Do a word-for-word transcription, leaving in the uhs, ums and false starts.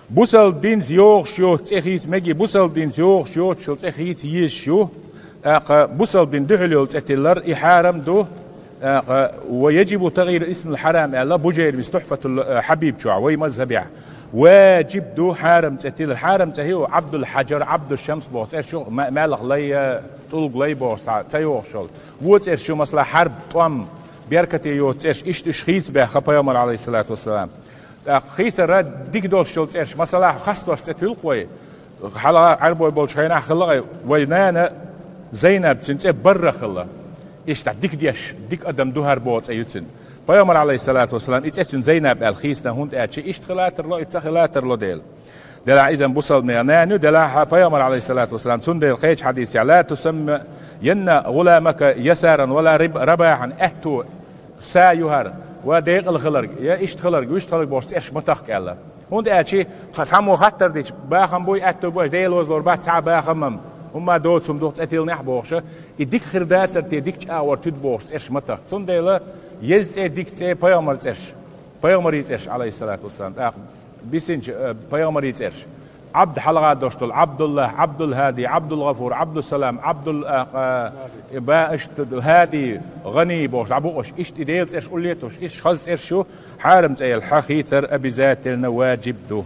Бусалба динца йогӀуш йоцу цӀе хийца мегий, бусалба динца йогӀуш йоцуш йолу цӀе хийца езаш ю. ТӀаккха бусалба дин дуьхьал йолу цӀе тиллар, и хьарам ду. ТӀаккха ва яджибу тагӀйиру исмил хьарам аьлла Бужайрис Тухьфатул, э, Хьабиб чохь, вай мазхабехь. Ваджиб ду хьарам цӀе тиллар. Хьарам цӀе хӀу Ӏабдул-Хьаджар, Ӏабдушамс боху цӀераш ю, ма-, маьлха лай, э, тӀулг лай бохуш цхьа ца йогӀуш йолу. Вон цӀераш ю, масала, хьарб, тӀом, беркате йоцу цӀераш, иштта уьш хийца баьхна Пайхамар, алейхиссалату вассалам. ТӀаккха хийцара дика долуш йолу цӀераш, масала, хасдош цӀе туьллу вай. Хьала Ӏаьрбой болчу хенахь хилла вай, вай нана Зайнаб, цуьнан цӀе Барра хилла. Иштта дика деш, дика адам ду хӀара боху цӀе ю цуьнан. Пайхамар, алейхиссалату вассалам, и цӀе цуьнан Зайнаб аьлла хийцина, хӀунда аьлча иштта хила тарло, и ца хила тарло дела. Делахь иза бусалба нехан нана ю, делахь Пайхамар, алейхиссалату вассалам, цундела кхечу хьадисехь: «Ла тусамми янна гӀуламака ясаран ва ла риб-, рабахьан», аьтту са ю хӀара, ва декъала хиларг, я иштта хиларг, вуьшта хиларг бохуш цӀераш ма тахка аьлла. ХӀунда аьлча, ха-, цхьаммо хаттар дича, бахам буй, аьтту буй, Делан вазалур бац цхьа бахамам, хӀумма доцу хӀума ду, цӀе тиллинехь бохуш, и дика хир дацара те, дика чӀагӀор туьду бохуш цӀераш ма тахка. Цундела еза цӀе, дика цӀе, пайхамар цӀераш, пайхамарийн цӀераш, алейхиссалату вассалам, тӀаккха бисинчу, э, пайхамарийн цӀераш. Ӏабд хьалха дош долу: Ӏабдуллах, Ӏабдулхади, Ӏабдулгъафур, Ӏабдуссалам, Ӏабдул, а, а, ба, иштта, Хади, ГӀани бохуш, дӀабукъуш, иштта и Делан цӀераш уллетуш, иштта хаза цӀераш ю, хьарам цӀе яьлла хьан хийцар обязательно ваджиб ду.